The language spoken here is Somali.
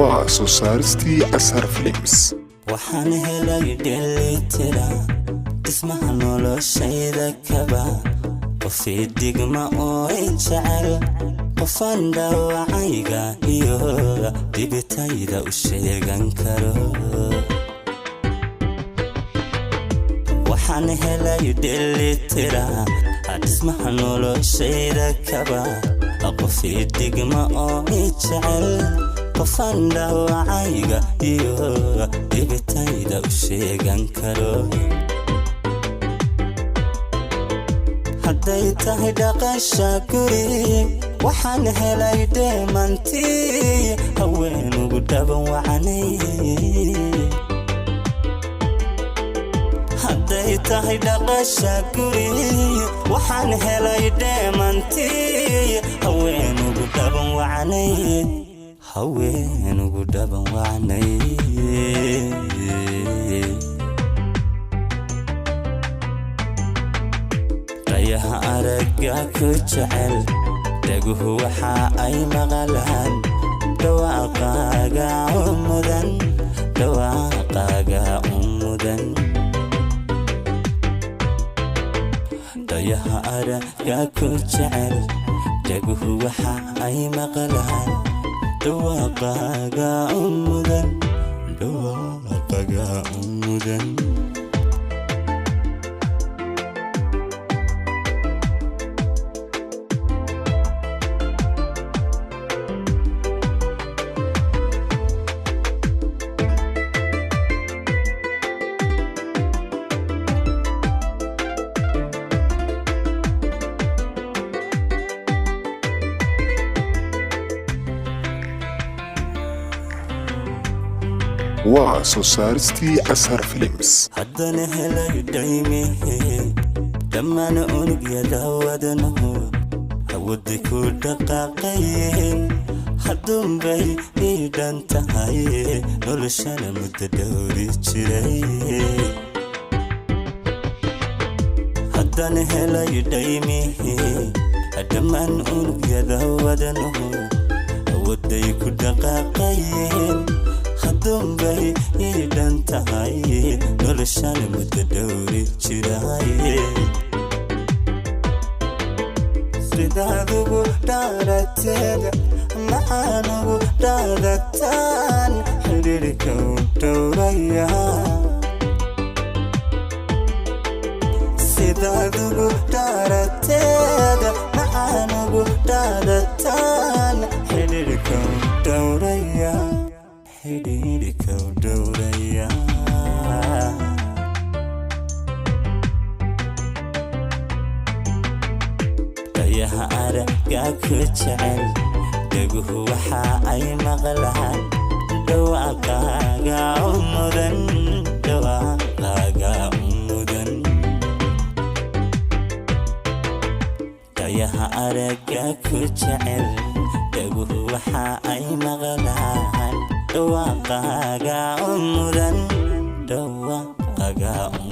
Waa soo saaristii Ashar Films. Waxaan helay dheelitira dhismaha noloshayda kaba, qofii digma oo i jecel, qofaan dhaawacayga iyo dhibitayda u sheegan karo. Waxaan helay dheelitira dhismaha noloshayda kaba, qofii digma oo i jecel, qofaan dhaawacayga iyo dhibitayda u sheegan karo. Hadday tahay dhaqasha guri, waxaan helay dheemantii, haweenugu dhaban wacanay. Hadday tahay dhaqasha guri, waxaan helay dheemantii, haweenugu dhaban wacanay, haweenugu dhaban wacanay. Dhayaha aragga ku jecel, dhaguhu waxa ay maqalaan dhawaaqaaga u mudan, dhawaaqaaga u mudan. Dhayaha aragga ku jecel, dhaguhu waxa ay maqalaan dhawaaqaaga u mudan, dhawaaqaaga u mudan. Waa soo saaristii Ashar Films. Haddana helay dhaymihi dhammaan unugyada wadnuhu hawada ku dhaqaaqayeen, hadduunbay ii dhan tahay noloshana muddo dhowri jiray. Haddana helay dhaymihi dhammaan unugyada wadnuhu hawaday ku dhaqaaqayeen, hadduunbay ii dhan tahay noloshana muddo dhowri jiray. Sidaad ugu dhaarateed maxaan ugu dhaadataan xidhiirhka u dhowraya. Sidaad ugu dhaarateed maxaan ugu dhaadataan xidhiirhka u dhowraya, xidhiirhka u dhowraya. Dhayaha aragga ku jecel, dhaguhu waxa ay maqlaan dhawaaqaaga u mudan, dhawaaqaaga u mudan. Dhayaha aragga ku jecel, dhaguhu waxa ay maqlaan dhawaaqaaga u mudan, dhawaaqaaga u